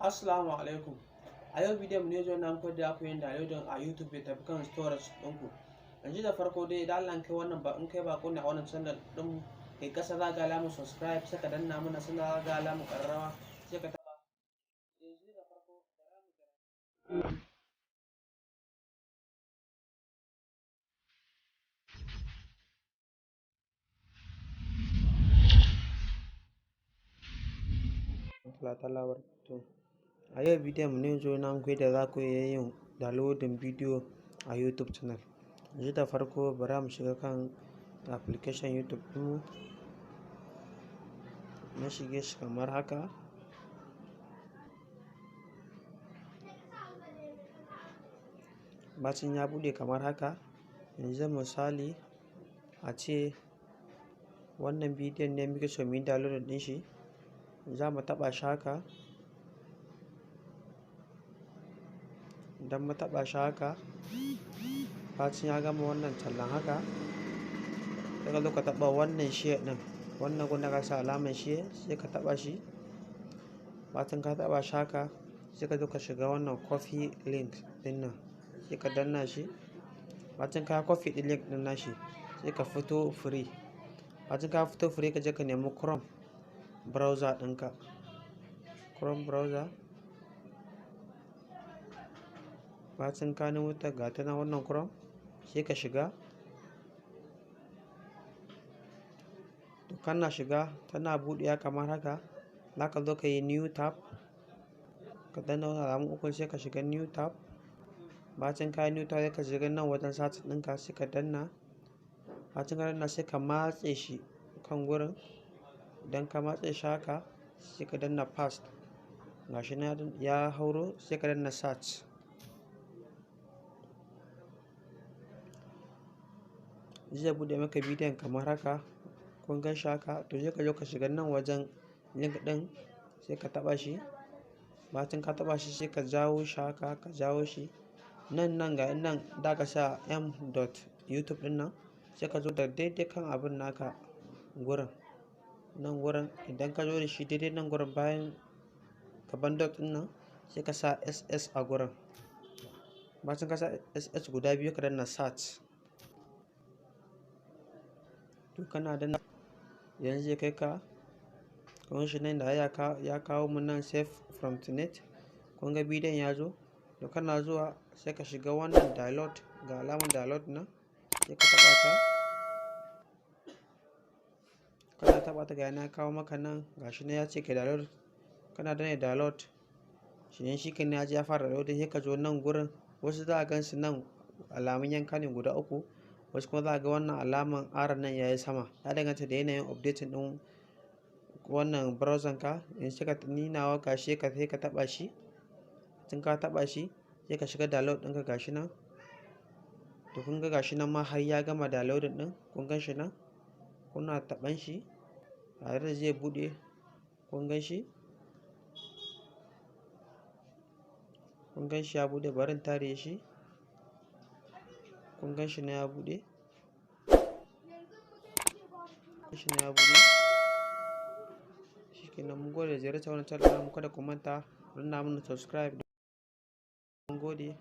Assalamu alaikum. A yau bidiyon mu ne zo na muku da ku yin downloading a YouTube ya tafi kan storage ɗinku. Yanzu da farko dai, idan Allah kai wannan ba in kai bako ne a wannan channel ɗin, kai kasa za ga alamar subscribe, sai ka danna mana, sannan za ga alamar ƙararrawa, sai ka taɓa. Yanzu da farko bara mu ta'ala barakatuhu. A yau bidiyon mu ne zo na muku yadda za ku iya yin downloading bidiyo a YouTube channel. Yanzu da farko bara mu shiga kan application YouTube ɗinmu. Na shige shi kamar haka. Bacin ya buɗe kamar haka. Yanzu misali a ce wannan bidiyon ne muke so mu yi downloading ɗin shi. Za mu taɓa shi haka. Idan mu taɓa shi haka, bacin ya gama wannan tallan haka, sai ka zo ka taɓa wannan share ɗin. Wannan gun da ka sa alamar share, sai ka taɓa shi. Bacin ka taɓa shi haka, sai ka zo ka shiga wannan copy link ɗin nan, sai ka danna shi. Bacin ka copy ɗin link ɗin nashi, sai ka fito free. Bacin ka fito free, ka je ka nemi Chrome browser ɗinka. Chrome browser. Bacin ka nemo ta, ga ta nan wannan Chrome, sai ka shiga. To, kana shiga tana buɗewa kamar haka. Za ka zo ka yi new tab. Ka danna wannan alamun ukun, sai ka shiga new tab. Bacin ka yi new tab, sai ka shiga nan wajen search ɗinka, sai ka danna. Bacin ka danna, sai ka matse shi kan gurin. Idan ka matse shi haka, sai ka danna paste. Gashi nan ya hauro, sai ka danna search. Zai buɗe maka bidiyon kamar haka. Kun gan shi haka. To, sai ka zo ka shiga nan wajen link ɗin, sai ka taɓa shi. Bacin ka taɓa shi, sai ka jawo shi haka, ka jawo shi. Nan nan ga nan da ka sa m dot youtube ɗin nan, sai ka zo da daidai kan abin naka gurin. Nan gurin, idan ka zo da shi daidai nan gurin bayan gaban dot ɗin nan, sai ka sa ss a gurin. Bacin ka sa ss guda biyu, ka danna search. To, kana danna, yanzu zai kai ka. Kun shi nan da ya kawo mu nan save from net. Kun ga bidiyon ya zo. To, kana zuwa sai ka shiga wannan download, ga alamar download nan, sai ka taɓa ta. Kana taɓa ta, ga yana ya kawo maka nan, gashi nan ya ce ka download. Kana danna download. Shi ne shi kenan ya je ya fara downloading, sai ka zo nan gurin. Wasu za a gan su nan alamun yanka ne guda uku. Wasu kuma za a ga wannan alaman arrow nan yayi sama. Ya danganta da yanayin updating ɗin wannan browser ka. Yanzu sai ka ni nawa gashi ka sai ka taɓa shi. Tun ka taɓa shi, sai ka shiga download ɗinka, gashi nan. To, kun ga gashi nan ma har ya gama downloading ɗin. Kun gan shi nan. Kuna taɓan shi, tare da zai buɗe. Kun gan shi? Kun gan shi ya buɗe, bari in tare shi. Kun gan shi nan ya buɗe? Shi nan ya buɗe. Shikenan, mun gode da ziyartar wannan channel namu. Kada ku manta ku danna mana subscribe. Mun gode.